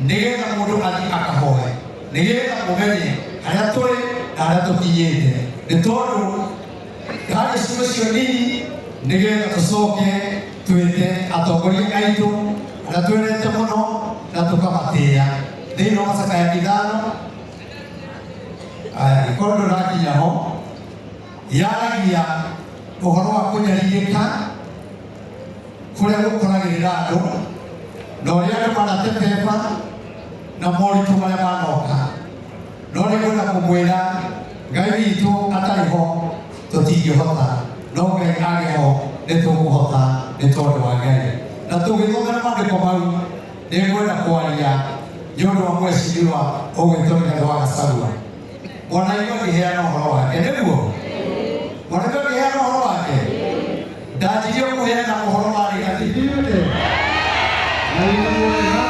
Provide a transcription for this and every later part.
Nĩgetha mũndũ athiĩ akahoe, nĩgetha mũmenye harĩa tũrĩ na harĩa tũkinyĩte, nĩ tondũ ndarĩ ciugo cio nini, nĩgetha tũcoke twĩte atongoria aitũ arĩa twendete mũno na tũkamatĩĩa thĩinĩ wa macakaya 5. Aya, ĩkorwo ndũrakinya ho, yaragia ũhoro wa kũnyarirĩka kũrĩa gũkoragĩrĩra andũ na ũrĩa andũ manatebeba na moritũ marĩa manoka. No nĩ ngwenda kũmwĩra, Ngai witũ atarĩ ho tũtingĩhota, no Ngai arĩ ho nĩ tũkũhota, nĩ tondũ wa Ngai. Na tũgĩthomera maandĩko mau, nĩ ngwenda kwaria nĩ ũndũ wa mweciriwa ũgwĩtwo Rigathĩ wa Gachagua. Mwanaigua akĩheana ũhoro wake, nĩguo mwanaigua akĩheana ũhoro wake, ndanjirie kũheana ũhoro wa Rigathĩ. Ithuothe na wĩna mwega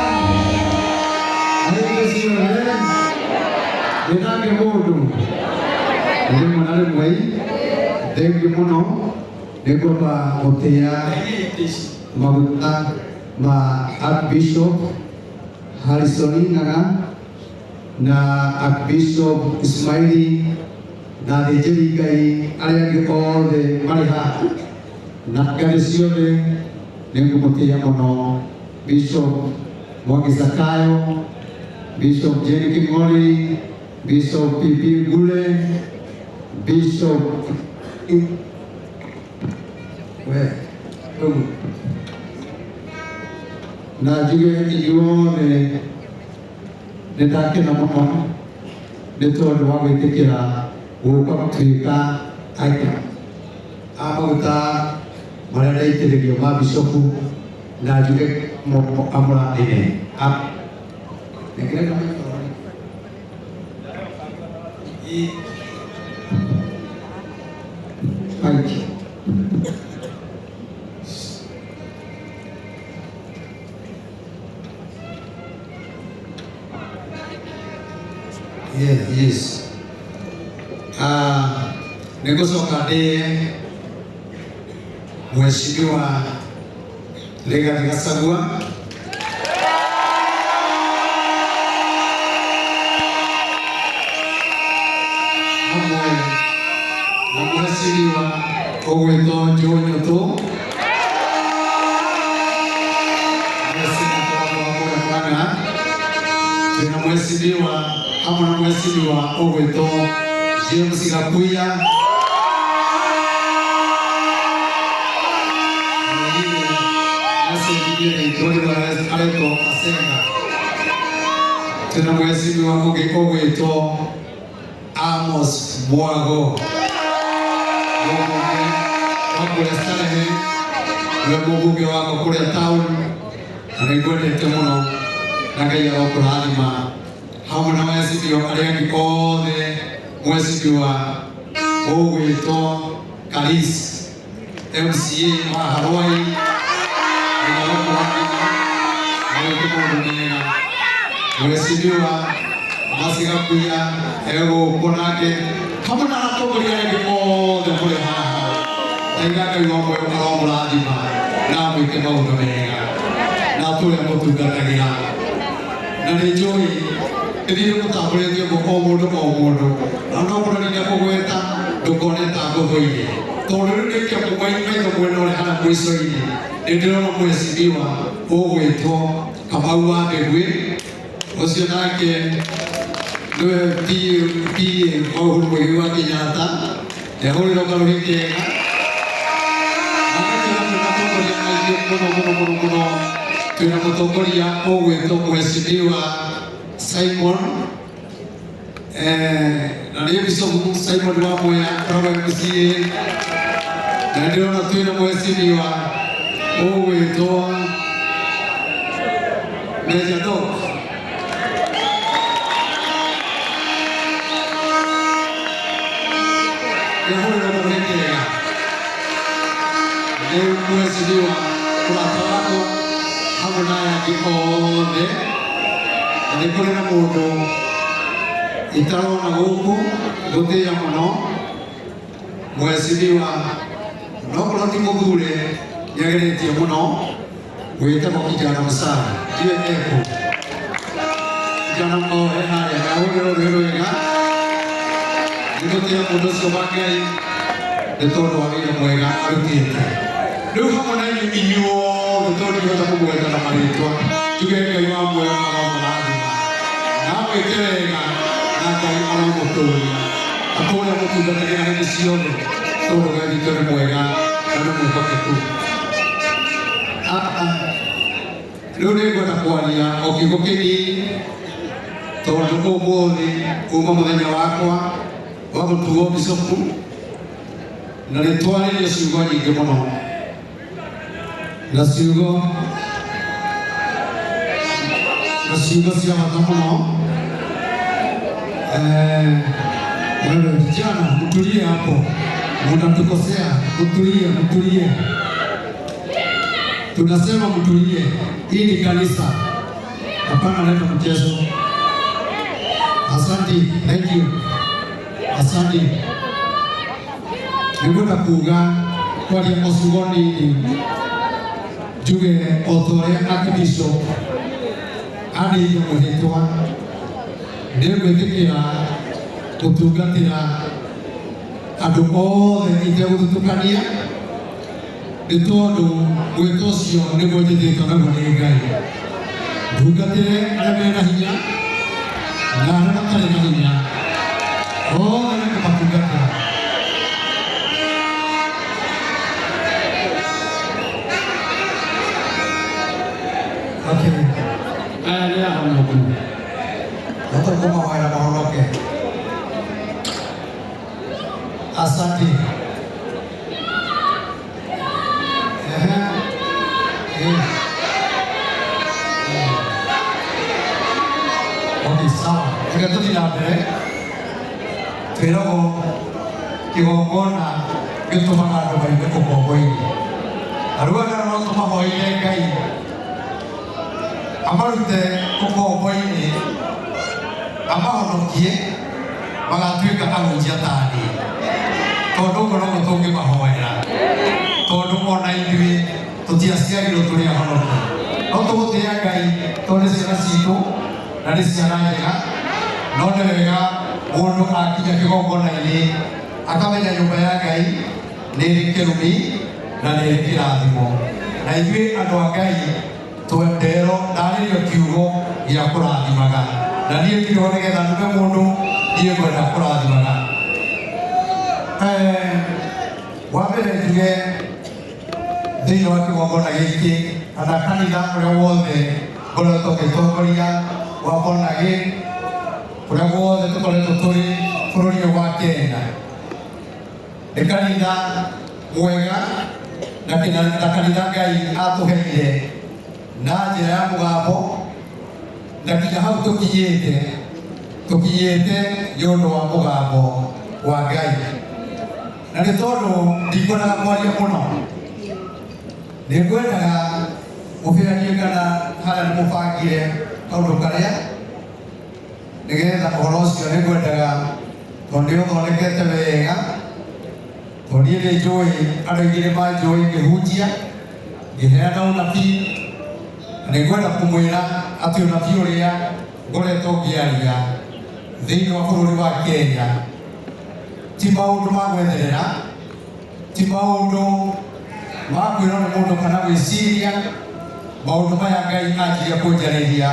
na hĩndĩ ciothe ndĩnake mũndũ rĩmwe na rĩmwe. Thengiũ mũno. Nĩ ngwamba gũtĩa maguta ma Archbishop Harrison Ng'ang'a na Archbishop Ismaili na athĩnjĩri Ngai arĩa angĩ othe marĩ haha na ngathĩ ciothe. Nĩ ngũmũtĩa mũno, Bishop Mwangi Zakayo, Bishop Jane King'ori, Bishop PP Gule, Bishop we rĩu na njuge inyuothe nĩ ndakena mũno nĩ tondũ wa gwĩtĩkĩra gũka gũtuĩka aira a maguta marĩa ndaitĩrĩrio ma bishopu, na njuge moko amũrathime. Nĩngĩrenda microphone. Mic. Yes. Ah, nĩngũcoka ndĩe Mheshimiwa Rigathi Gachagua. Hamwe na Mheshimiwa ũgwĩtwo Joe Nyũtũ, Mheshimiwa wa kũrĩa Murang'a. Twĩna Mheshimiwa hamwe na Mheshimiwa ũgwĩtwo James Gakuya. Aretwo Asenga. Twĩna Mheshimiwa ũngĩ ũgwĩtwo Amos Mwago, mũmbunge wa kũrĩa Starehe, nĩwe mũmbunge wakwa kũrĩa town, na nĩ ngwendete mũno na Ngai arokũrathima hamwe na wecibio arĩa angĩ othe. Mheshimiwa ũgwĩtwo Karis, MCA wa Harwai, Ngai arokũrathima na wĩke maũndũ mega. Mheshimiwa Masigakuya egũkũ nake hamwe na atongoria arĩa angĩ othe mũrĩ haha. Ndaiga Ngai wa muoyo aromũrathima na amwĩke maũndũ mega na atũre mũtungatagĩra, na nĩ njũĩ ĩthiĩ mũtambũrĩtie ũguo o mũndũ o mũndũ, na no kũrorire kũgweta ndũkone ta ngũthũire, tondũ rĩu ndĩkia maitho mwena ũrĩa harĩa mũico-inĩ nĩ ndĩrona Mheshimiwa ũgwĩtwo Kamau wa Mbĩgwĩ, ũcio nake nĩwe PA wa Uhuru Muigai wa Kenyatta, nĩahũrĩrwo karũhĩ kega. Na twĩna atongoria aingĩ mũno mũno mũno mũno. Twĩna mũtongoria ũgwĩtwo Mheshimiwa Simon, na nĩ Bishop Simon wa Mwea ũkoragwo MCA, na ndĩrona twĩna Mheshimiwa ũgwĩtwo Major Dog. Nĩahũrĩrwo karũhĩ kega, nĩ Mheshimiwa mũrata wakwa hamwe na aya angĩ othe. Na nĩ kũrĩ na mũndũ itarona gũkũ ngũtĩĩa mũno, Mheshimiwa, no korwo ti mũthure, nĩageretie mũno, wĩtagwo Kijana Msara, ndiũĩ ekũ. Vijana ohe harĩa na ũrĩ rũrĩ rwega nĩ gũtĩa mũndũ ũcio wa Ngai nĩ tondũ wa wĩra mwega arutĩte. Rĩu hamwe na inyuĩ inyuothe tondũ ndingĩhota kũmũgweta na marĩtwa, njuge Ngai wa muoyo aromũrathima na amwĩke wega na Ngai aromũtũria atũũre amũtungatagĩra hĩndĩ ciothe tondũ Ngai witũ nĩ mwega na nĩ mwĩhokeku. Rĩu nĩ ngwenda kwaria o kiugo kĩnini tondũ ũmũthĩ uma mũthenya wakwa wa gũtuo bicobu na nĩ twarĩrie ciugo nyingĩ mũno na ciugo cia bata mũno. Wewe vijana mtulie hapo, mnatukosea. Mtulie, mtulie, tunasema mtulie. Hii ni kanisa, hapana leta mchezo. Asante, thank you, asante. Nĩngwenda kuga kwaria o ciugo nini njuge o ta ũrĩa Archbishop anĩire mwĩhĩtwa nĩngwĩtĩkĩra gũtungatĩra andũ othe itegũthutũkania nĩ tondũ mwĩto ũcio nĩguo njĩtĩtwo naguo nĩ Ngai ndungatĩre arĩa mena hinya na arĩa matarĩ na hinya othe nĩ kũmatungatĩra. Okay. Aya nĩ ahonoku. No tũkũmahoera mahonoke. Asante. Ehe. Eh. Okay, sawa. Reke tũthiĩ na mbere. Twĩragwo kĩgongona gĩtũmaga andũ maigue ũkombo-inĩ. Na rĩu andũ no tũmahoire Ngai amarute ũkombo-inĩ amahonokie magatuĩka ahunjia ta niĩ tondũ ũguo noguo tũngĩmahoera tondũ ona ithuĩ tũtiaciarirwo tũrĩ ahonoki no tũgũtĩĩa Ngai tondũ nĩ ciana citũ na nĩ ciana njega no nĩ wega mũndũ akinya kĩgongona-inĩ akamenya nyũmba ya Ngai nĩ ĩrĩ kĩrumi na nĩ ĩrĩ kĩrathimo na ithuĩ andũ a Ngai twenderwo ndarĩrio kiugo gĩa kũrathimaga na niĩ ndirĩ ho nĩgetha ndume mũndũ niĩ ngwenda kũrathimaga. Wa mbere njuge thĩinĩ wa kĩgongona gĩkĩ kana kanitha ũrĩa wothe ngoretwo ngĩtongoria wa Born Again kũrĩa guothe tũkoretwo tũrĩ bũrũri ũyũ wa Kenya nĩ kanitha mwega na kanitha Ngai atũheire na njĩra ya mũgambo na nginya hau tũkinyĩte tũkinyĩte nĩ ũndũ wa mũgambo wa Ngai na nĩ tondũ ndikwendaga kwaria mũno nĩ ngwendaga mũbĩranie kana harĩa nĩ mũbangire kaũndũ karĩa nĩgetha ũhoro ũcio nĩ ngwendaga tondũ nĩ ũthondekete wega tondũ niĩ nĩ njũĩ andũ aingĩ nĩ manjũĩ ngĩhunjia ngĩheana ũnabii na nĩ ngwenda kũmwĩra atĩ ũnabii ũrĩa ngoretwo ngĩaria thĩinĩ wa bũrũri wa Kenya ti maũndũ ma gwetherera ti maũndũ ma kwĩrwo nĩ mũndũ kana gwĩciria maũndũ maya Ngai anjirie kũnjarĩria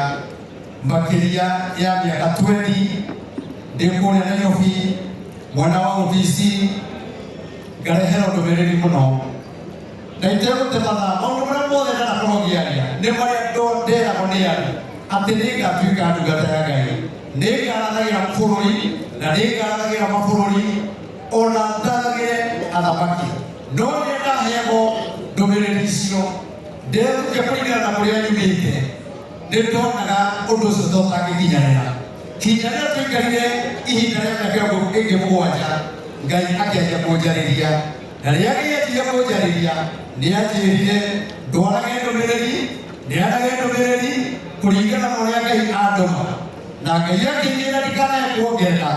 makĩria ya mĩaka 20 ndĩ kũrĩa Nairobi mwena wa obici ngareherwo ndũmĩrĩri mũno na itegũte mathaa maũndũ marĩa mothe ndanakorwo ngĩaria nĩ marĩa nderagwo nĩ andũ atĩ nĩngatuĩka ndungata ya Ngai nĩngarathagĩra bũrũri na nĩngarathagĩra mabũrũri ona ndathagĩre athamaki no rĩrĩa ndaheagwo ndũmĩrĩri icio nderutire kũringana na kũrĩa nyumĩte nĩ ndonaga ũndũ ũcio ta ũtangĩkinyanĩra kinya rĩrĩa twaikarire ihinda rĩa mĩaka ĩngĩ mũgwanja Ngai akĩanjia kũnjarĩria na rĩrĩa Ngai anjirie kũnjarĩria nĩ anjĩrire ndwarage ndũmĩrĩri neanage ndũmĩrĩri kũringana na ũrĩa Ngai andũma na Ngai akĩnjĩra ndikanae kuongerera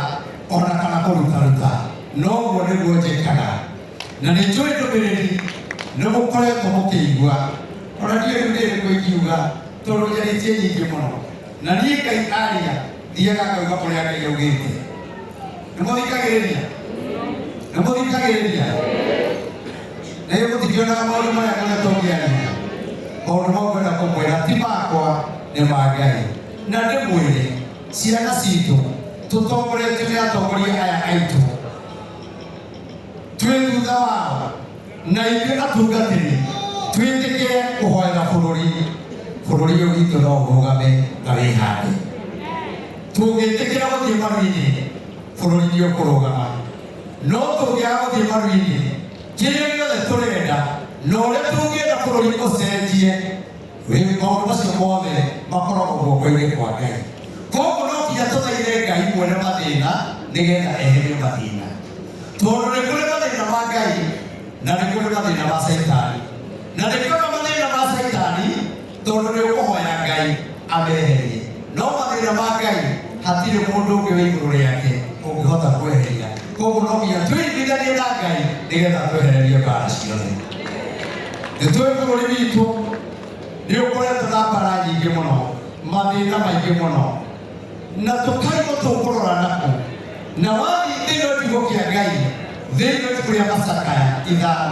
ona kana kũrutaruta noguo nĩguo njĩkaga na nĩ njũĩ ndũmĩrĩri nĩ mũkoretwo mũkĩigua ona ndiũĩ rĩu nĩ ĩrĩkũ ingiuga tondũ njarĩtie nyingĩ mũno Na niĩ Ngai aria thiaga ngauga ũrĩa Ngai augĩte. Nĩ mũthikagĩrĩria? Nĩ mũthikagĩrĩria? Na ĩ mũtikĩonaga maũndũ marĩa ngoretwo ngĩaria? Maũndũ mau ngwenda kũmwĩra ti makwa, nĩ ma Ngai. Na ndĩmwĩre ciana citũ tũtongoretio nĩ atongoria aya aitũ, twĩ thutha wao, na ithuĩ atungatĩri twĩtĩkĩre kũhoera bũrũri. Bũrũri ũyũ witũ no ũrũgame na wĩhande. Tũngĩtĩkĩra gũthiĩ maru-inĩ, bũrũri nĩ ũkũrũgama. No tũngĩaga gũthiĩ maru-inĩ, kĩrĩa gĩothe tũrenda na ũrĩa tũngĩenda bũrũri ũcenjie, maũndũ macio mothe makoragwo guoko-inĩ kwa Ngai. Koguo no nginya tũthaithe Ngai mwene mathĩna nĩgetha eherie mathĩna, tondũ nĩ kũrĩ mathĩna ma Ngai na nĩ kũrĩ mathĩna ma Caitani. Na nĩ kũrĩ mathĩna ma Caitani tondũ nĩ ũkũhoya Ngai ameherie, no mathĩna ma Ngai hatirĩ mũndũ ũngĩ wĩ igũrũ rĩake ũngĩhota kweheria. Koguo no nginya twĩiguithanie na Ngai nĩgetha twehererie mbara ciothe. Nĩ tũĩ bũrũri witũ nĩ ũkoretwo na mbara nyingĩ mũno, mathĩna maingĩ mũno, na tũkaigwo tũkũrora nakũ. Na wathiĩ thĩinĩ wa kiugo kĩa Ngai, thĩinĩ wa ibuku rĩa Macakaya 5,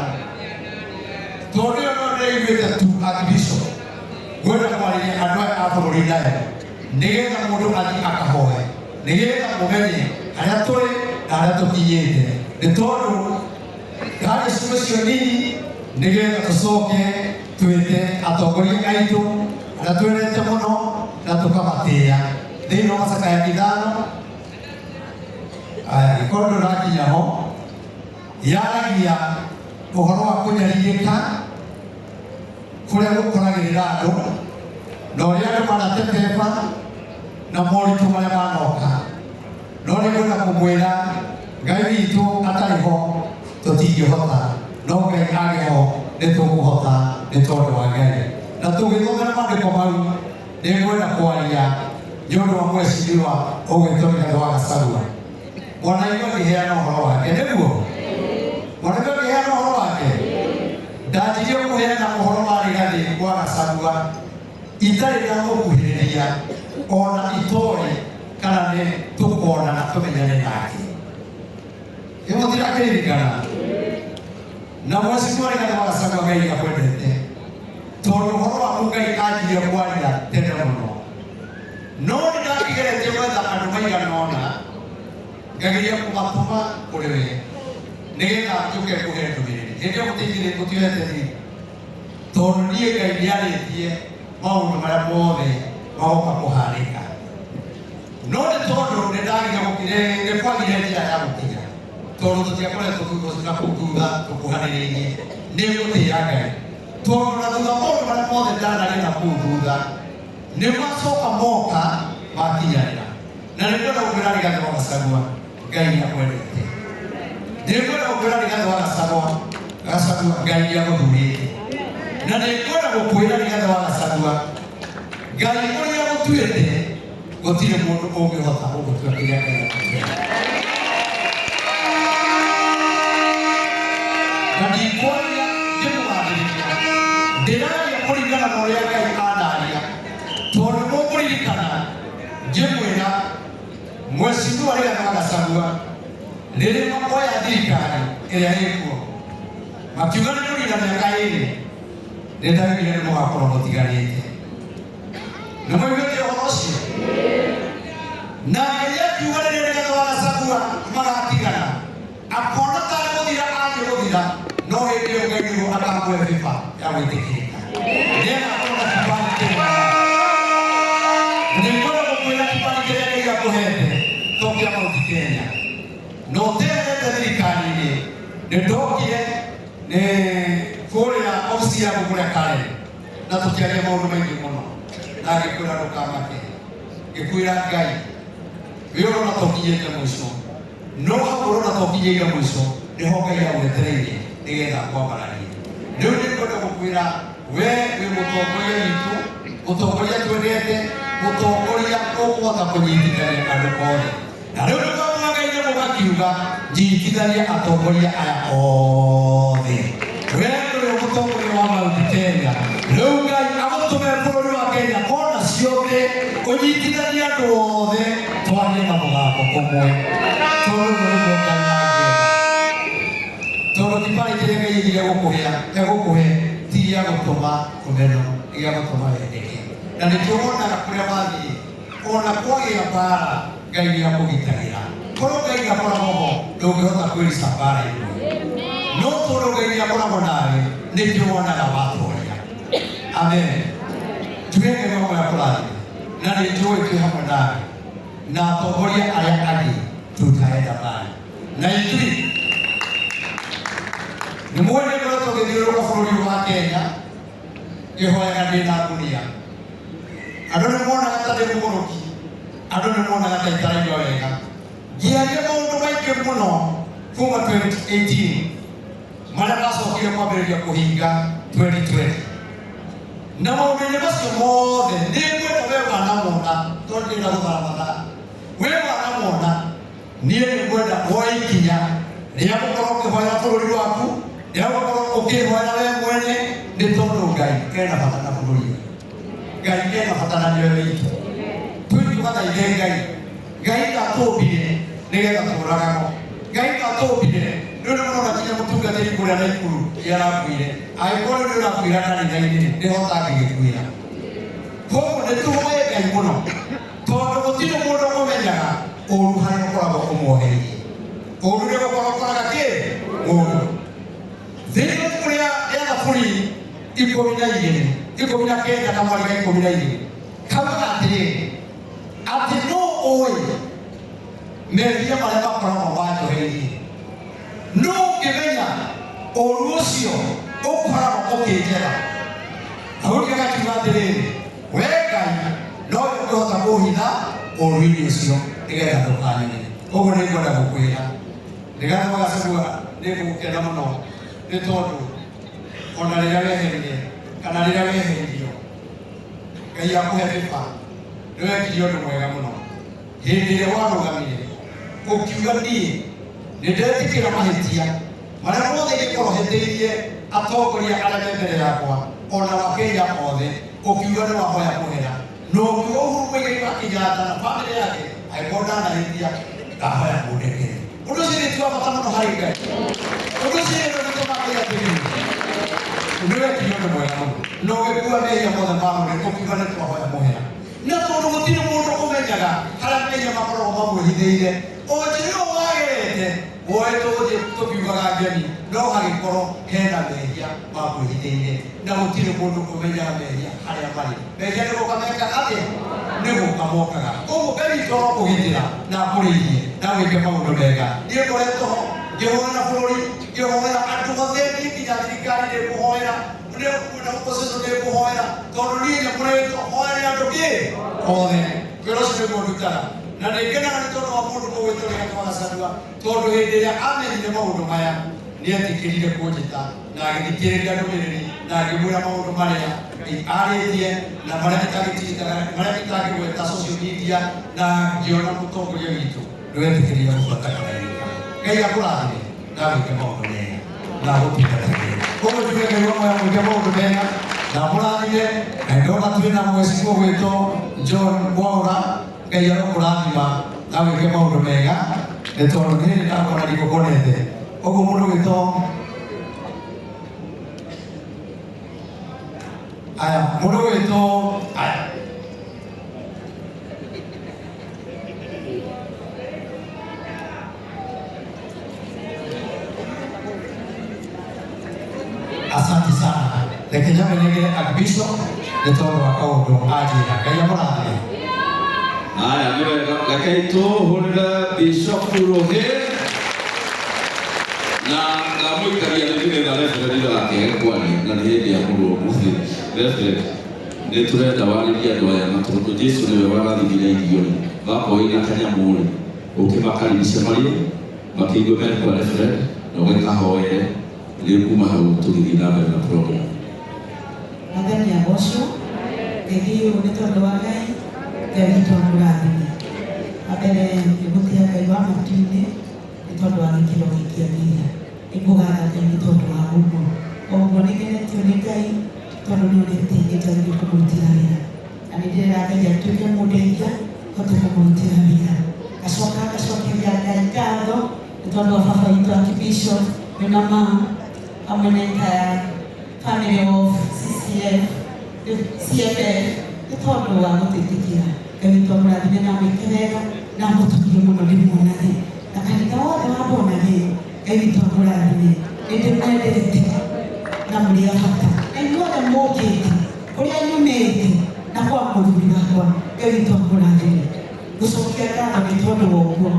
tondũ ĩyo no ndĩraiguĩte tu Archbishop ngwenda kwarĩria andũ aya a bũrũri nayo, nĩgetha mũndũ athiĩ akahoe, nĩgetha mũmenye harĩa tũrĩ na harĩa tũkinyĩte. Nĩ tondũ ndarĩ ciugo icio nini, nĩgetha tũcoke twĩte atongoria aitũ arĩa twendete mũno na tũkamatĩĩa. Thĩinĩ wa Macakaya 5, aya gĩkorwo ndũrakinya ho, yaragia ũhoro wa kũnyarirĩka kũrĩa gũkoragĩrĩra andũ na ũrĩa andũ manatebeba na moritũ marĩa manoka. No nĩ ngwenda kũmwĩra Ngai witũ atarĩ ho tũtingĩhota, no Ngai arĩ ho nĩ tũkũhota nĩ tondũ wa Ngai. Na tũgĩthomera maandĩko mau, nĩ ngwenda kwaria nĩ ũndũ wa mheshimiwa ũgwĩtwo Rigathĩ wa Gachagua. Mwanaigua akĩheana ũhoro wake, nĩguo? Mwanaigua akĩheana ũhoro wake? Ndanjirie kũheana ũhoro wa Rigathĩ wa Gachagua itarĩ na gũkuhĩrĩria ona itoĩ kana nĩ tũkonana tũmenyane nake. Ĩ mũtirakĩririkana? Na mheshimiwa Rigathĩ wa Gachagua, Ngai akwendete, tondũ ũhoro waku Ngai anjirie kwaria tene mũno. No nĩ ndakĩgeretie gwetha andũ maigana ũna, ngageria kũmatũma kũrĩ we nĩgetha njũke ngũhe ndũmĩrĩri. Hĩndĩ ĩyo mũtiaigĩrĩ mũtioete thiri, tondũ niĩ Ngai nĩarĩtie maũndũ marĩa mothe magoka kũhanĩka. No nĩ tondũ nĩ ndagire gũkire, nĩ kwagire njĩra ya gũkinya, tondũ tũtiakoretwo na kũu thutha tũkuhanĩrĩirie. Nĩ gũtĩĩa Ngai, tondũ na thutha maũndũ marĩa mothe ndanaria na kũu thutha nĩ macoka moka makinyanĩra. Na nĩ ngwenda gũkwĩra Rigathĩ wa Gachagua, Ngai nĩ akwendete. Nĩ ngwenda gũkwĩra Rigathĩ wa Gachagua, Ngai nĩ agũthurĩte. Na nĩ ngwenda gũkwĩra Rigathĩ wa Gachagua, Ngai ũrĩa gũtuĩte gũtirĩ mũndũ ũngĩhota gũgũtua kĩrĩa Ngai agũtuĩte. Na ndikwaria ngĩmũgathĩrĩria, ndĩraria kũringana na ũrĩa Ngai andaria, tondũ mũkũririkana ngĩmwĩra mheshimiwa Rigathĩ wa Gachagua rĩrĩa makoya thirikari ĩrĩa ĩkuo makiuga nĩ kũrinda mĩaka 2, nĩ ndaugire nĩ mũgakorwo mũtiganĩte. Nĩ mũiguĩte ũhoro ũcio? Na Ngai akiuga rĩrĩa Rigathĩ wa Gachagua magatigana, akona tarĩ gũthira athiĩ gũthira, no hĩndĩ ĩyo Ngai nĩguo akamũhe biba ya gwĩtĩkĩrĩka. Nĩagakorwo na kibali kĩmwe. Nĩ ngwenda gũkwĩra kibali kĩrĩa Ngai akũhete to kĩa Mount Kenya. Na ũterete thirikari-inĩ, nĩ ndokire nĩ kũrĩa obici yaku kũrĩa Karen, na tũkĩaria maũndũ maingĩ mũno, na ngĩkwĩra ndũkamake. Ngĩkwĩra Ngai wĩ ũrona ta ũkinyĩte mũico, no hau ũrona ta ũkinyĩire mũico nĩho Ngai agwetereire nĩgetha akwambararie. Rĩu nĩ ngwenda gũkwĩra we wĩ mũtongoria witũ, mũtongoria twendete, mũtongoria ũkũhota kũnyitithania andũ othe. Na rĩu nĩ kwa Ngai nĩ mũgakiuga nyitithania atongoria aya othe. We nĩwe mũtongoria wa Mount Kenya. Rĩu Ngai agũtũme bũrũri wa Kenya kona ciothe ũnyitithanie andũ othe twarie na mũgambo ũmwe tondũ ũguo nĩguo Ngai angĩenda tondũ kĩbarĩ kĩrĩa Ngai aigire gũkũhe egũkũhe ti gĩa gũtũma ũmeno nĩ gĩa gũtũma wendeke na nĩkĩo wonaga kũrĩa wathiĩ ona kwagĩa mbara Ngai nĩ akũgitagĩra korwo Ngai ndakoragwo ho ndũngĩhota kwĩrica mbara ĩmwe no tondũ Ngai nĩ akoragwo nawe nĩkĩo wonaga watoria. Amen. Njuge Ngai hamwe akũrathime na nĩ njũĩ twĩ hamwe nawe na atongoria arĩa angĩ tutaenda mbali na ithuĩ nĩ muĩ nĩ ngoretwo ngĩthiũrũrũka bũrũri wa Kenya ngĩhoyaga ndĩ na ngunia. Andũ nĩ monaga ta ndĩ mũgũrũki, andũ nĩ monaga ta itaraigua wega. Ngĩaria maũndũ maingĩ mũno kuma 2018 marĩa macokire kwambĩrĩria kũhinga 2020 na maũndũ-inĩ macio mothe nĩ ngwenda we wanamona tondũ ndĩrenda gũthara mathaa we wanamona niĩ nĩ ngwenda woe ikinya rĩa gũkorwo ũkĩhoera bũrũri waku rĩa gũkorwo ũkĩhoera we mwene nĩ tondũ Ngai ena bata na bũrũri ũyũ. Ngai ena bata na mĩoyo itũ twĩthiĩ tũgathaithe Ngai. Ngai ndatũmbire nĩgetha tũragagwo. Ngai ndatũmbire nĩ ũndũ mũrona kinya mũtungatĩri kũrĩa Naikuru nĩ arakuire angĩkorwo rĩu nĩ ũrakuĩra kanitha-inĩ nĩho ũtangĩgĩkuĩra. Koguo nĩ tũhoe Ngai mũno tondũ gũtirĩ mũndũ ũmenyaga ũru harĩa ũkoragwo ũmwoheirie. Ũru nĩ gũkorwo ũkoraga kĩ mũndũ. Thĩinĩ wa ibuku rĩa Thaburi 12 19 kamwari ga 12 kaugaga atĩrĩrĩ atĩ nũ ũĩ mehia marĩa makoragwo manjoheirie nũ ũngĩmenya ũru ũcio ũkoragwo ũkĩnjetha. Daudi agakiuga atĩrĩrĩ we Ngai nowe ũngĩhota kũhitha ũru-inĩ ũcio nĩgetha ndũkanyone. Ũguo nĩ ngwenda gũkwĩra Rigathi wa Gachagua nĩ ngũgũkena mũno nĩ tondũ ona rĩrĩa weherire kana rĩrĩa weheririo Ngai akũhe bĩba nĩ wekire ũndũ mwega mũno hĩndĩ ĩrĩa warũgamire ũkiuga niĩ nĩ ndetĩkĩra mahĩtia marĩa mothe ingĩkorwo hĩtĩirie atongoria arĩa me mbere yakwa ona Wakenya othe ũkiuga nĩ wahoya mũhera na ũkiuga Uhuru Muigai wa Kenyatta na bamĩrĩ yake angĩkorwo ndanahĩtia ndahoya mũndekere. Ũndũ ũcio nĩ wa bata mũno harĩ Ngai. Ũndũ ũcio nĩ ũndũ Ngai atĩrĩrĩ nĩ wekire ũndũ mwega mũno na ũgĩkua mehia mothe ma rũrĩrĩ ũkiuga nĩ twahoya mũhera na tondũ gũtirĩ mũndũ ũmenyaga harĩa mehia makoragwo mamwĩhithĩire o njĩra ĩyo wagerete woetwo gũthiĩ tũkiugaga ngemi no hagĩkorwo hena mehia mamwĩhithĩire na gũtirĩ mũndũ ũmenyaga mehia harĩa marĩ. Mehia nĩ gũka mekaga atĩa? Nĩ gũka mokaga. Koguo Ngai witũ arokũgitĩra na akũrĩithie na wĩke maũndũ mega. Niĩ ngoretwo ho ngĩhoera bũrũri ngĩhoera andũ othe niĩ nginya thirikari nĩ ngũhoera na opposition nĩ ngũhoera tondũ niĩ nyamũrĩtwo hoere andũ kĩ othe. Wĩra ũcio nĩguo ndutaga na nĩ ngenaga nĩ tondũ wa mũndũ ũgwĩtwo Rigathi wa Gachagua tondũ hĩndĩ ĩrĩa amenyire maũndũ maya nĩ etĩkĩrire kũnjĩta na agĩthikĩrĩria ndũmĩrĩri na ngĩmwĩra maũndũ marĩa arĩtie na marĩa marĩa itangĩgweta social media na ngĩona mũtongoria witũ nĩ wetĩkĩrire gũbuata karairĩ. Ngai akũrathime na agwĩke maũndũ mega na agũtungatagĩre. Koguo njuge Ngai wa moya mwĩke maũndũ mega na amũrathime na ndona twĩ na mwecimwo gwĩtwo John Mwaura Ngai arokũrathima na wĩke maũndũ mega nĩ tondũ nĩ hĩndĩ ndakona ndikũkonete. Ũguo mũndũ gwĩtwo aya mũndũ gwĩtwo aya Asante sana. Reke nyambe nengere Archbishop nĩ tondũ wa kaũndũ anjĩra. Ngai amũrathime. Haya, nĩ wega rekei tũhũrĩre Bishop rũhĩ na ndamũikaria nĩ nĩgetha reverend ndagakĩage kwaria na nĩ hĩndĩ amũrwo mũthĩ. Reverend, nĩ tũrenda warĩrie andũ aya na tondũ Jesu nĩwe warathimire irio rĩ, wakorwo ina kanyamũ rĩ, ũkĩmakaribisha marĩe makĩigue me kwa reverend na ũgĩkahoere rĩu kuma hau tũgĩthiĩ na mbere na program. Mwathani agocwo ngethi ũyũ nĩ tondũ wa Ngai Ngai witũ akũrathime. Wa mbere nĩ gũtĩa Ngai wa matu-inĩ nĩ tondũ wa gĩkĩro gĩkĩ nginya nĩ ngũgatha Ngai nĩ tondũ wa ũguo. O ũguo nĩ ngenetio nĩ Ngai tondũ nĩ ũrĩteithĩte gũthiĩ kũmũrutĩra wĩra. Na nĩ ndĩrera Ngai atuĩke mũndeithia hote kũmũrutĩra wĩra. Ngacoka ngacokeria Ngai ngatho nĩ tondũ wa baba witũ Archbishop wĩna ma hamwe na entire family of CCF CFF nĩ tondũ wa gũtwĩtĩkĩra. Ngai witũ amũrathime na amwĩke wega na amũtũgie mũno ndĩmuonage na kanitha wothe wa Bonage. Ngai witũ amũrathime, nĩ ndĩmwendete na mũrĩ a bata na inyuothe mũkĩte kũrĩa nyumĩte na kwa mũthuri wakwa. Ngai witũ amũrathime. Gũcokia ngatho nĩ tondũ wa ũguo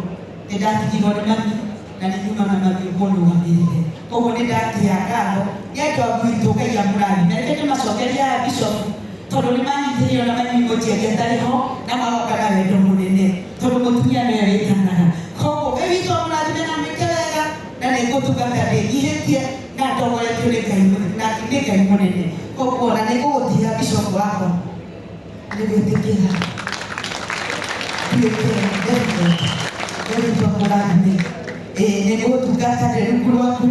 nĩ ndatigirwo nĩ mami na nĩ nyuma na mami mũnũgamĩrĩre, koguo nĩ ndatĩa ngatho nĩ andũ a gwitũ. Ngai amũrathime. Reke ndĩmacokerie aya bishop tondũ nĩ manyitĩrĩire na mami mũnjiari atarĩ ho na magoka na wendo mũnene tondũ mũtumia nĩwe wĩtanaga. Koguo Ngai witũ amũrathime na mwĩke wega na nĩ ngũtungata ndĩnyihĩtie na ndongoretio nĩ Ngai na nĩ Ngai mũnene. Koguo na nĩ ngũgũtĩa bishop wakwa nĩ gwĩtĩkĩra tuĩke reverend. Ngai witũ amũrathime. Ĩĩ, nĩ ngũgũtungata ndĩ rungu rwaku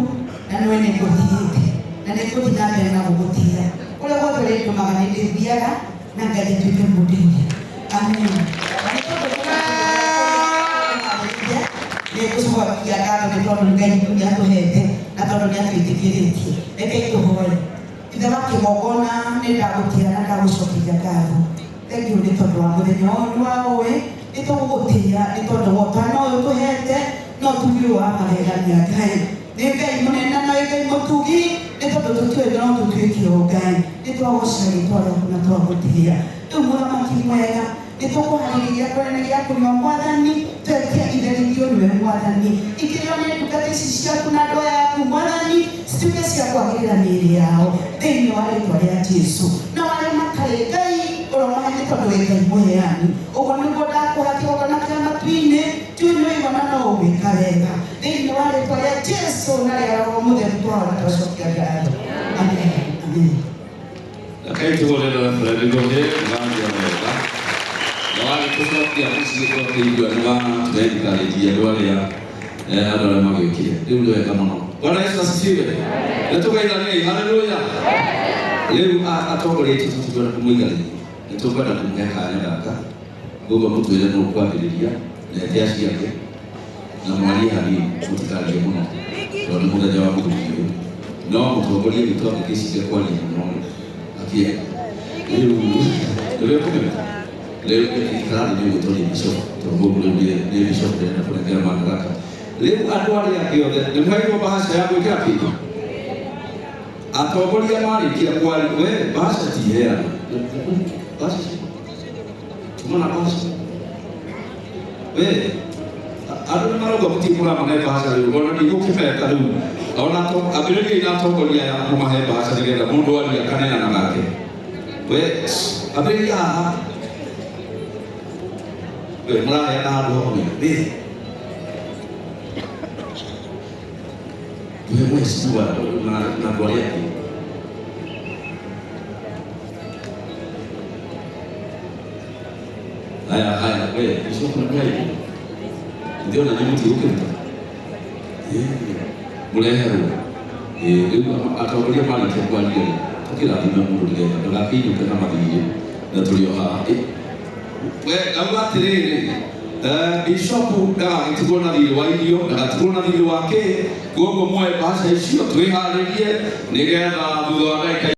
na nĩwe nĩ ngũtĩĩte na nĩ ngũthiĩ na mbere na gũgũtĩĩa kũrĩa guothe ũrĩndũmaga nĩ ndĩthiaga na Ngai atuĩke mũndeithia. Amen. Na nĩ tondũ nĩ ngũcokia ngatho nĩ tondũ Ngai nĩ atũhete na tondũ nĩ atwĩtĩkĩrĩtie. Rekei tũhoe. Ithe wa kĩgongona, nĩ ndagũtĩa na ndagũcokeria ngatho. Thengiũ nĩ tondũ wa mũthenya ũyũ wa ũĩ nĩ tũgũgũtĩa nĩ tondũ wa ũtana ũyũ tũhete no tugi ũyũ wa magegania. Ngai nĩ Ngai mũnene na nĩ Ngai mũtugi nĩ tondũ tũtiũĩ no tũtuĩke o Ngai. Nĩ twagoca rĩtwa rĩaku na twagũtĩa. Rĩu mũthamaki mwega, nĩ tũkũharĩrĩria kũrĩa na gĩa kũnyua. Mwathani, twetia itherithio nĩwe. Mwathani, ikĩrĩo nĩ ndungata ici ciaku na andũ aya aku. Mwathani, cituĩke cia kwagĩrĩra mĩĩrĩ yao thĩinĩ wa rĩtwa rĩa Jesu. Na arĩa matarĩ, Ngai, ũromahe nĩ tondũ wĩ Ngai mũheani. Ũguo nĩguo ndakũha kĩgongona kĩa matu-inĩ. Tiũĩ nĩ ũigana no ũgwĩka wega thĩinĩ wa rĩtwa rĩa Jesu na rĩa Roho Mũtheru twahora twacokia ngatho. Amen, amen. Rekei tũhũrĩre reverend ngũhĩ waria wega na wagĩtũcokia mũciĩ twakĩigua nĩ watũenkarĩria andũ arĩa andũ arĩa magĩũkire rĩu nĩ wega mũno. Bwana Yesu asifiwe. Nĩ tũgeithaniei. Haleluya. Rĩu atongoria aitũ tũtikwenda kũmũiganĩria, nĩ tũkwenda kũmũhe kanya gaka. Koguo mũtwĩre nũ kwambĩrĩria na ete acio angĩ na mwarie hanini, mũtikarie mũno tondũ nĩ mũthenya wa mũthuri ũyũ. No mũtongoria witũ angĩgĩciria kwaria mũno rĩ akĩenda rĩu rĩu kũmenya rĩu ikarathi nĩ ũgwĩtwo nĩ bishop tondũ gũkũ rĩu nĩ bishop ndĩrenda kũnengera madaraka. Rĩu andũ arĩa angĩ othe nĩ mũheirwo bahasha ya gwĩkĩra kĩndũ. Atongoria marĩkia kwaria, we bahasha ti heana bahasha tuma na bahasha we andũ nĩ marauga mũtirĩ mũramahe bahasha. Rĩu ona ndigũkĩmeta rĩu ona ambĩrĩriai na atongoria aya mũmahe bahasha nĩgetha mũndũ aria akaneana nake. We ambĩrĩria haha, we mũraheana handũ hamwe rĩ tuhe mheshimiwa na andũ arĩa angĩ. Haya haya, we bishop na mũraigua ithe ona inyuĩ mũtigũkĩruta mũreherwo. Rĩu atongoria marĩkia kwaria rĩ tũkĩrathime mũndũ nĩgetha ndũgakĩinũke na mathirĩ na tũrĩ o haha. We ngauga atĩrĩrĩ, bishop ndagagĩtigwo na thirĩ wa irio, ndagatigwo na thirĩ wa kĩ. Koguo muoe mbeca icio twĩharĩrie nĩgetha thutha wa ndagĩka